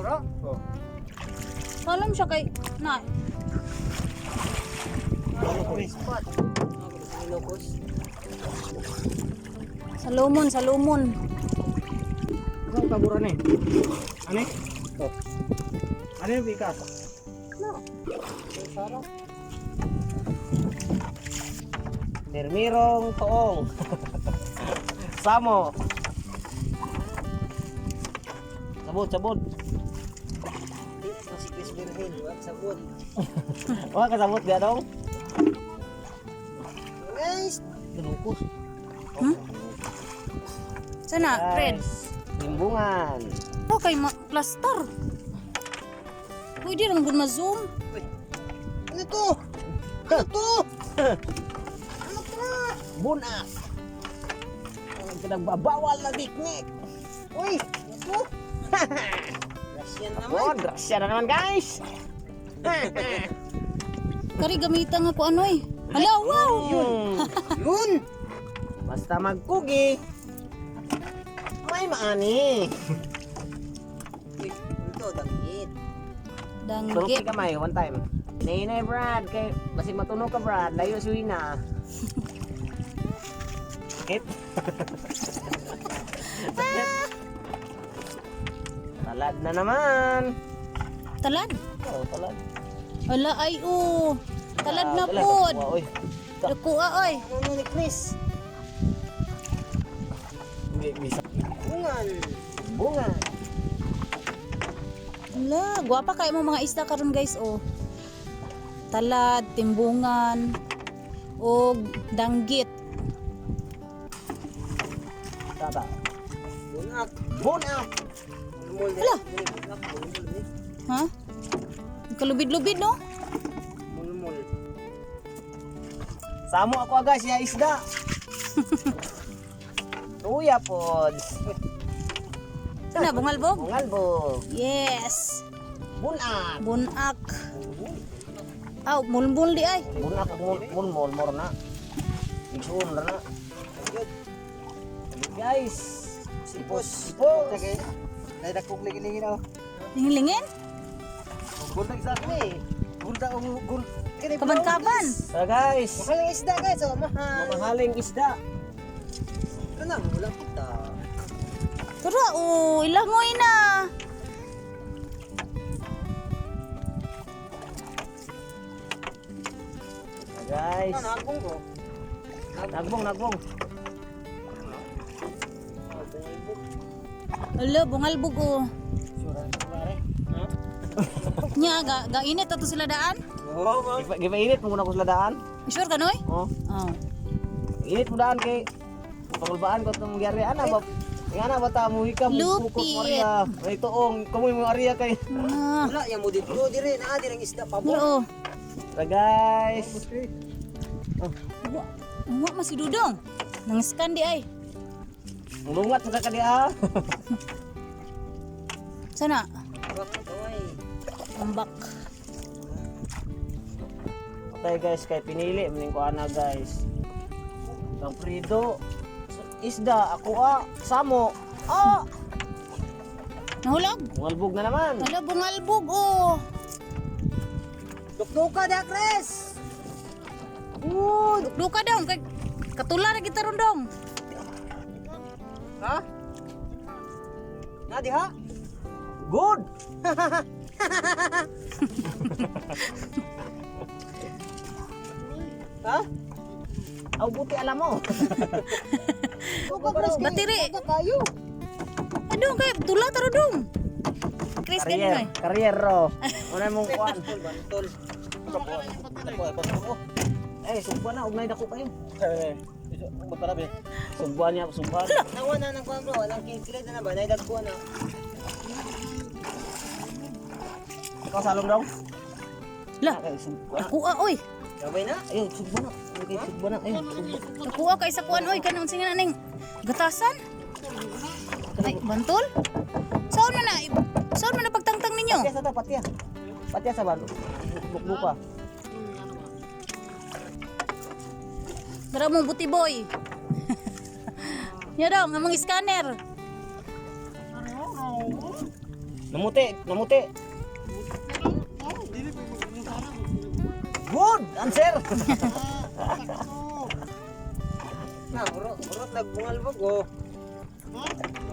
Ora. Oh. Alam siya kay na. Spot. Ilocos. Salomon, Salomon. Ano taburan eh? Ano? Oh. Ano yung bikas? No. Sarap. Mirmirong toong. Samo. Sabot, sabot. Si Chris Berhel, wag sabot. Wala ka sabot di dong. Guys, Tinukos. Hmm? Sana, Fred. Timbungan. Oh, kay plaster. Uy, di naman gud ma-zoom. Ano to? Ano to? Ano to? Bunak. Ang pinagbabawal na diknik. Uy, ano to? Russian naman. Oh, grasya na naman, guys. Kari gamitan nga ko ano eh. Hala, wow! Yun. Yun! Basta magkugi. May maani. Uy, ano to? Danggit. Tulog Danggit. kamay, one time. Hinay, Brad. Kay, basig matunog ka, Brad. Layo suwi na. Sakit. Sakit. Talad na naman. Talad. Oh, talad. Hala, ay oh. Talad na Ah, talad. pod. Wow, oy. Dakuha oy. Ano ni Chris? Bisa. Bungan. Bunga. Hala, gwapa kay mo mga isda karon, guys, oh. Talad, timbungan, og danggit. Tata. Bunak. Bunak. Mulmul. Hala. Bunak. Mulmul. Eh. Ha? Kalubid-lubid, no? Mulmul. Samo ako aga siya isda. Tuya pod. Sana bungalbog? Bungalbog. Yes. Bunak. Bunak. Aw, mulmul di ay. Bunak mul mul mor na. Igsuon ra na. Good. Guys, Sipos. Sipos. Okay. Dahil akong lingin-lingin ako. Lingin-lingin? Guldag sa akin eh. Guldag ang gul. Kaban-kaban. Tara, guys. Mahal ang isda, guys. Oh, mahal. Mamahaling isda. Ito na, wala kita. Tara, oh, ilangoy na. Tara, guys. Ano, nagbong ko. Nagbong, nagbong. Oh, bungalbog. Hala, bungalbog oh. Sura na pare. Ha? Nya, ga init ato sila daan. Oo, ma. Gipa, gipainit mo muna ko sa daan. Sure ka noy? Oh. Oh. Init mo daan kay pangulbaan ko tong gyari ana ba. Nga na bata mo hika mo pukot mo Lupit. ariya. May tuong kamoy mo ariya kay. Ah. Wala, yan mo dito. Dire, naa, dire ang isda pa mo. Oo. Tara, guys. Wa, wa man si Dudong. Nang scan di ay. Lungat sa kadi ah. Sana Bakit, oy. ambak. Patay, guys, kay pinili maning ko ana, guys. Kang Frido isda ako ah samo. Ah, Nahulog. bungalbog na naman. Hala, bungalbog oh. Dukduka da, Chris! Good! Duka dong kay katula ra kita ron dong. Ha? Na, diha? Good. Ha? Aw buti alam mo. Duka, Chris. kay- Batiri. Duka kayo. Adong kay tula taro dong. Chris ganun Karier, ay. karier ro. Una mong kuan. Bantol, bantol. Eh, sugba na ugnay dako kayo. Sugba niya, sugba. Nawa na ng kuwan, bro. Walang kikilig na na ba? Naidag ko na. Ikaw salong daw. La, Kay sugba. nakuha oy. Gabay na? Ayun, sugba na. Kay sugba na. Ayun, sugba. Nakuha kay sa kuan oy kanang unsa nga ning gatasan? Ay, bantol? Saan man na? Saan man na pagtangtang ninyo? Patya sa ta, patya. Patya sa balo. Bukbuka. Dara mo buti boy. Nya dong, among scanner. Namuti, namuti. Good answer. Na, urot, urot nagbungalbog oh.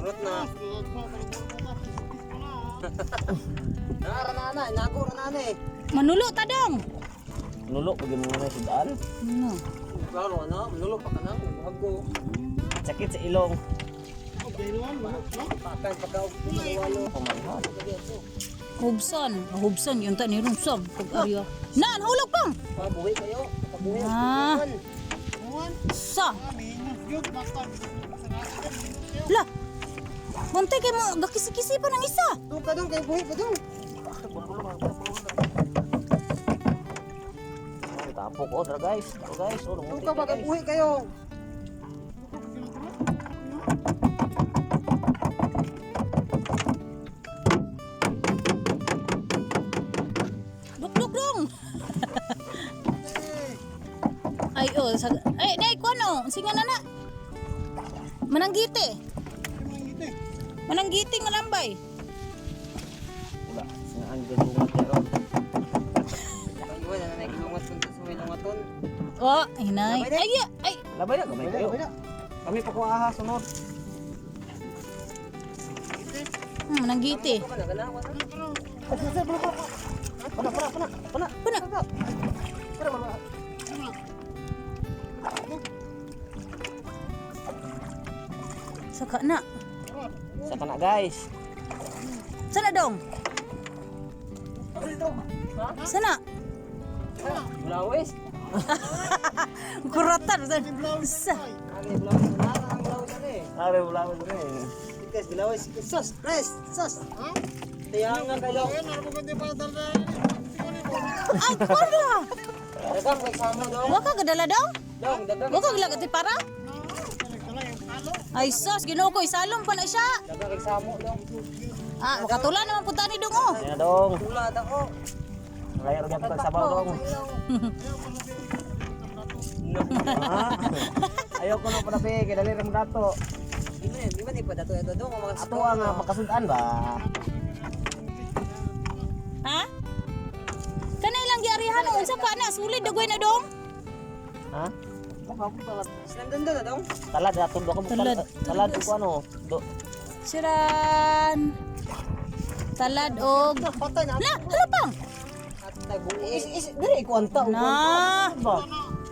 Urot na. Nara na na, nago na na eh. Manulo ta dong. Nulo pag mo na sudaan. No. Klaro ano, manulo pa ka na, maggo. Sakit sa ilong. Pakan pagka walo. Pamanhon. Hubsan, hubsan yun ta ni Rumsam pag arya. Na, nahulog pang. Pabuhi kayo, pabuhi. Ah. Sa. La. Bantay kay mo gakisi-kisi pa ng isa. Dong ka dong, kay buhi pa dong. Oh, tapok oh, dra guys. Oh guys, oh Dong namuti ka ba guys. kay buhi kayo. Duk duk dong. Ay oh, sa, ay day kuno, sige na na. Mananggite. Mananggite nga lambay. Wala, sinaan gadungan pero. Ayun, na naglungat kun sa may lungaton. Oh, hinay. Ay, ay. Labay na gamay kayo. Kami pa ko aha sunod. Mananggite. Ka na ganawa na. Pana pana pana pana. Kuna. Saka na. Sa kana guys. Sana dong? Sana. Bulawis. Kuratan. Sa. Ari bulawis na ang bulawis na eh. Are wala mo dre. Guys, bulawis. Sus, press, sus. Tiyangan kayo. Ay, kuno. Dagang kay samo dong. Wa ka gadala dong? Dong, dagang. Wa ka gilagati para? Ay sus, Ginoo ko isalom pa na siya. Dagang kay samo dong. Ah, makatula naman punta ni dong oh. Yan na dong. Tula ta ko. Layar gyud kag sabaw dong. Ah. Ayaw ko na panapi kay dali ra mo dato. Di man, di man ipa dato ito dong ang mga Ato ang makasudan ba? Ha? Kanay lang giarihan oh. Unsa ka na sulid dagway na dong? Ha? Islam doon na dong. Talad ato do ko Talad. talad ko ano. Do. Siran. Talad og Patay na. La, hala pang. At tabuhi. Is is diri ko anta Na. ba?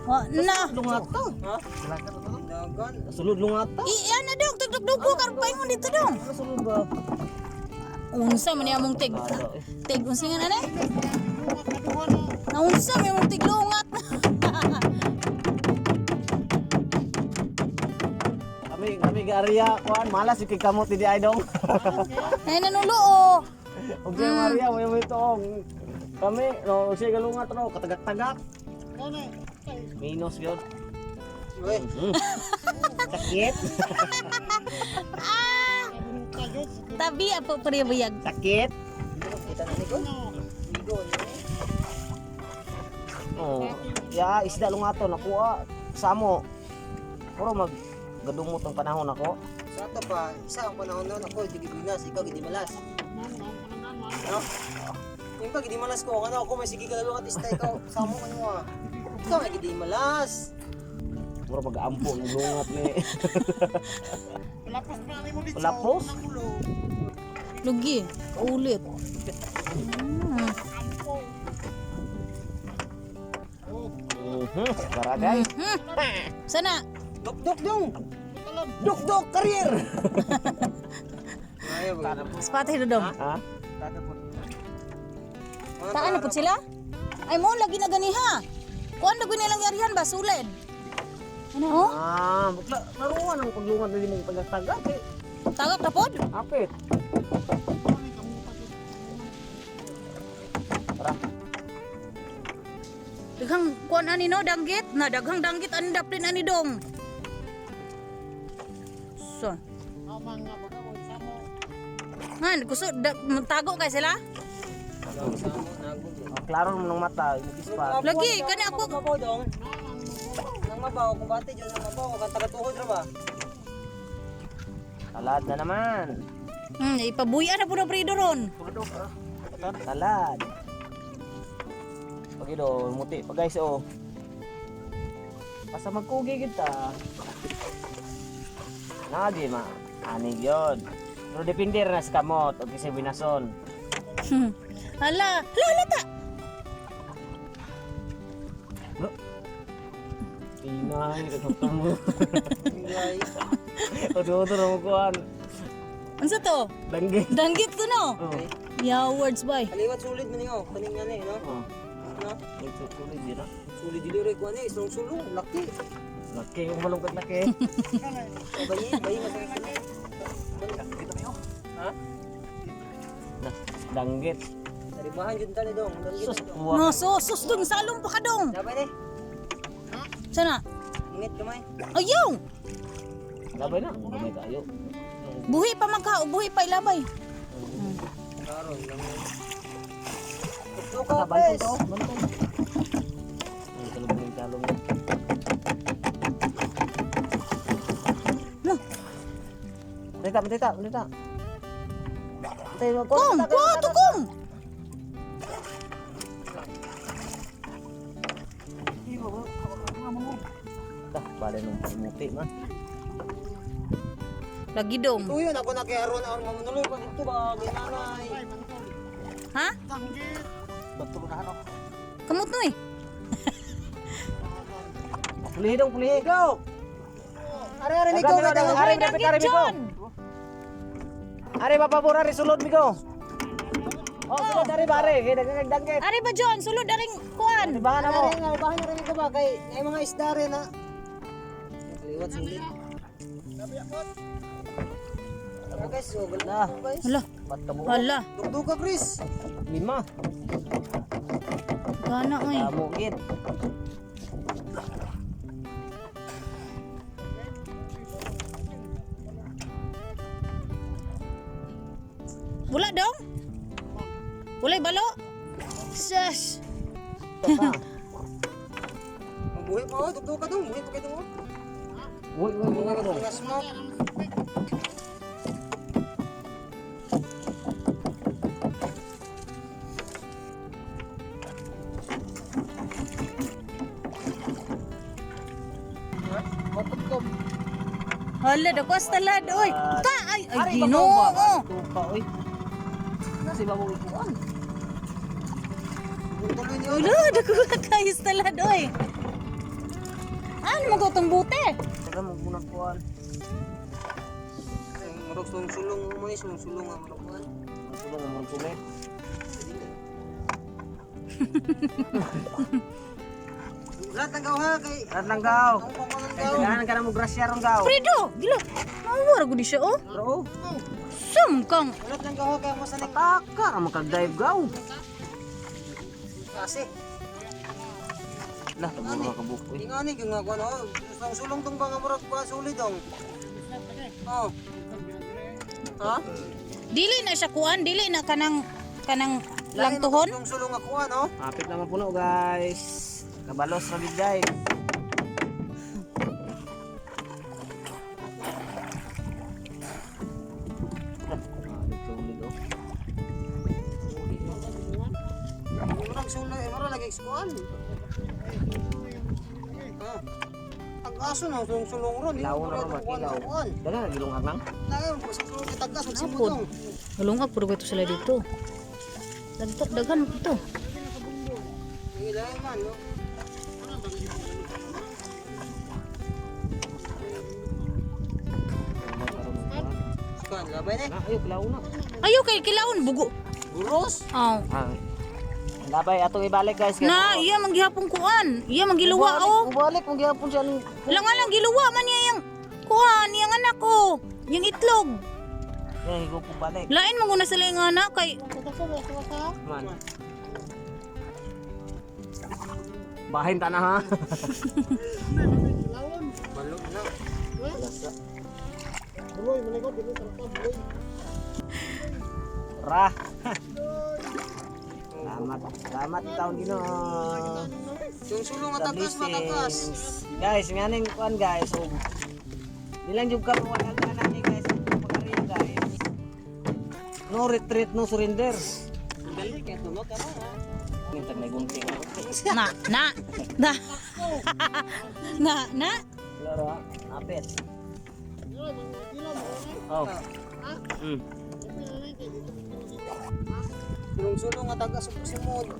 Wa na. Lungata. Ha? Dagan. Sulod lungata. Iyan na dong, tugtugdugo karon paingon dito dong. Ano sulod ba? Unsa man niya mong tig tig unsa nga na ni? Naunsa may mong tiglungat. Kami kami garia kuan malas yung kay kamot di ay dong. Ay nanulo oh. Ug siya Maria mo yung itong. Kami no siya galungat no katagak-tagak. Minus yun. Uy, Sakit. Ah! Tabi apo pre buyag. Sakit. kita na ni ko. Ligo ni. Oh. Ya isda lungato nakuha samo. Puro mag gadumot ang panahon ako. Sa ato pa, isa ang panahon noon ako gidi binas, ikaw gidi malas. No? Yung pag gidi malas ko, ano ako may sige ka at isda ikaw samo ano ah. Ikaw may gidi malas. Puro pag-ampo ng lungat ni. Lapos? Lugi, ulit. Para guys. Sana Dok dok dong. Dok dok career. Ayaw ba? Spatay do dong. Ha? Taan na pud sila? Ay mo lagi na ganiha. Kuan na nilang yarihan ba sulid. Ano oh? Ah, bukla naruan ang paglungat na di mong tagag-tagak eh. Tagak na pod. Apit. Tara. Daghang kuan ani no danggit na daghang danggit ani daplin ani dong. So. Ngan, gusto da, tago kay sila? Oh, klaro naman ng mata, yung pa. Lagi, kani ako. Mabaw dong. Nang mabaw, kung bate dyan nang mabaw, kung tagatuhod ra ba? Talad na naman. Ipabuya na po na Fredo ron. Talad. Pag ilo, muti pa guys oh. Basta magkugi kita. Nagi ma, anig yun. Pero depende rin na sa kamot o kasi binason. Hala, hala, hala ta. No? Inay, katong mo. Guys. Odo-odo na mo kuhan. Unsa to? Danggit. Danggit ko no. Oh. Yeah, words bay. Kaliwat sulid man ninyo, kaning nga ni, no? Oh. No? Nagsusulit yun ah. Sulid dili ray kuan ni, sulong sulong, laki. Laki yung malungkot laki. O, bayi, bayi mas Ha? Na, danggit. Taribahan jud tali dong, danggit Sus, dong. kuha. No, so sus dong salong pa ka dong. Labay ni. Sana. Ngit kamay. Ayaw. Labay na. Gamay tayo. Buhi pa magka, buhi pa ilabay. Karon lang. Tukto Ah, ka, bantol pes. to, bantol. Ay, talong yung talong. No. Tita, tita, tita. Tita, Kong, kuha to kong. Tah, bale nung pagmuti man. Lagi dong. Tuyo na ako na kay aron aron mamunuloy pa dito ba kay nanay. Ha? Bantol na ano. Kamot no eh. Pulihi dong, pulihi. Go. Are are ni ko Are, kay are, Ay, dapat danggit are, Miko. John. Are mapabor are sulod migo. Oh, sulod are bare, kay daghang danggit. Ari ba John, sulod aring kuan. Tibahan na mo. Are nga bahan na rin ko ba kay nay mga isda rin na. Kaliwat sulit. Tara guys, so Na. na guys. Hala, Bat ka buo. hala. Dugdug ka Chris. Lima. Gana oy. Tamo gid. Wala dong. Walay balo. Sus. Mabuhi pa oh, dugdug ka dong, buhi pa kay dong. Uy, uy, uy, uy. Mga smoke. Hala, dako talad oy. Ta ay ay Are, Ginoo. babaw ba? Tuka oy. Nasa ibabaw ikuan. Tuloy niyo. Hala, dako kayo talad oy. Ano mo tong bute? Tara mo muna kuan. Murag sulong-sulong mo ni sulong-sulong ang murag kuan. Sulong mo tuli. Lahat ng gaw ha kay Lahat lang gaw. Ang pangkalan Kay gaw. daghanan ka na mo grasya ron gaw. Fredo, gila. Mawara gud siya oh. Bro, Sum kang. Lahat ng gaw ha kay mo sa ning taka ra makag-dive gaw. kasi. Lah, tamo ra ka buko. Di nga ni yung nga kuan oh. Sulong-sulong tong ba nga murag kuan sulit dong. Oh. Ha? Dili na siya kuan, dili na kanang kanang lang tuhon. Sulong-sulong nga kuan oh. Apit naman puno guys. Kabalos ra gid guys. Murag sulong eh murag lagi kuan. Ha. Ang aso na sulong-sulong ron. Di Kilaw mo na murag ron, kuan kilaw. kuan. Dala na gilong lang. Lagi mo sulong tagas magsimot Apod. dong. Galungag puro ito sila dito. Dagdag daghan ito. Ilahi man no. Kuan labay ni. Na, ayo kilaw na. Ayaw kay kilaon bugo. Buros. Aw. Ah. Labay atong ibalik guys. Kay Na iya manggihapon kuan. Iya manggiluwa oh. Ubalik mong gihapon siya ning Wala nga lang giluwa man niya yang kuan yang anak ko. Yang itlog. Eh, higo po balik. Lain man guna sila yung anak kay Man. Bahin ta na ha. Balog na. Ra. Salamat. Salamat taon Ginoo. Yung sulong The nga tagas matagas. blessings. Guys, nganing kuan guys. So, nilang jud ka wala ka na ni guys. Pagkariyo guys. No retreat, no surrender. Dali kay tulog ka na. Ngintag may gunting. Na, na, na. Na, na. Loro, apit. Oh. Sulong sulong nga taga simod.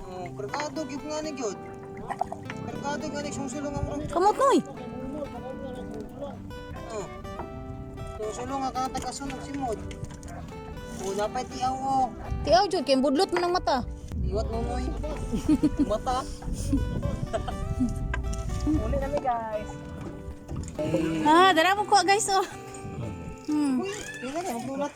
Oh, kargado gyud nga ni gyud. Kargado nga ni sulong nga murag. Kamot noy. Oh. Sulong sulong nga kanang taga sunog simod. Oh, dapat tiaw oh. Tiaw jud kay budlot man ang mata. Iwat mo moy. Mata. Uli nami, guys. Ah, dara mo ko, guys, oh. Uy, pila na magdulat.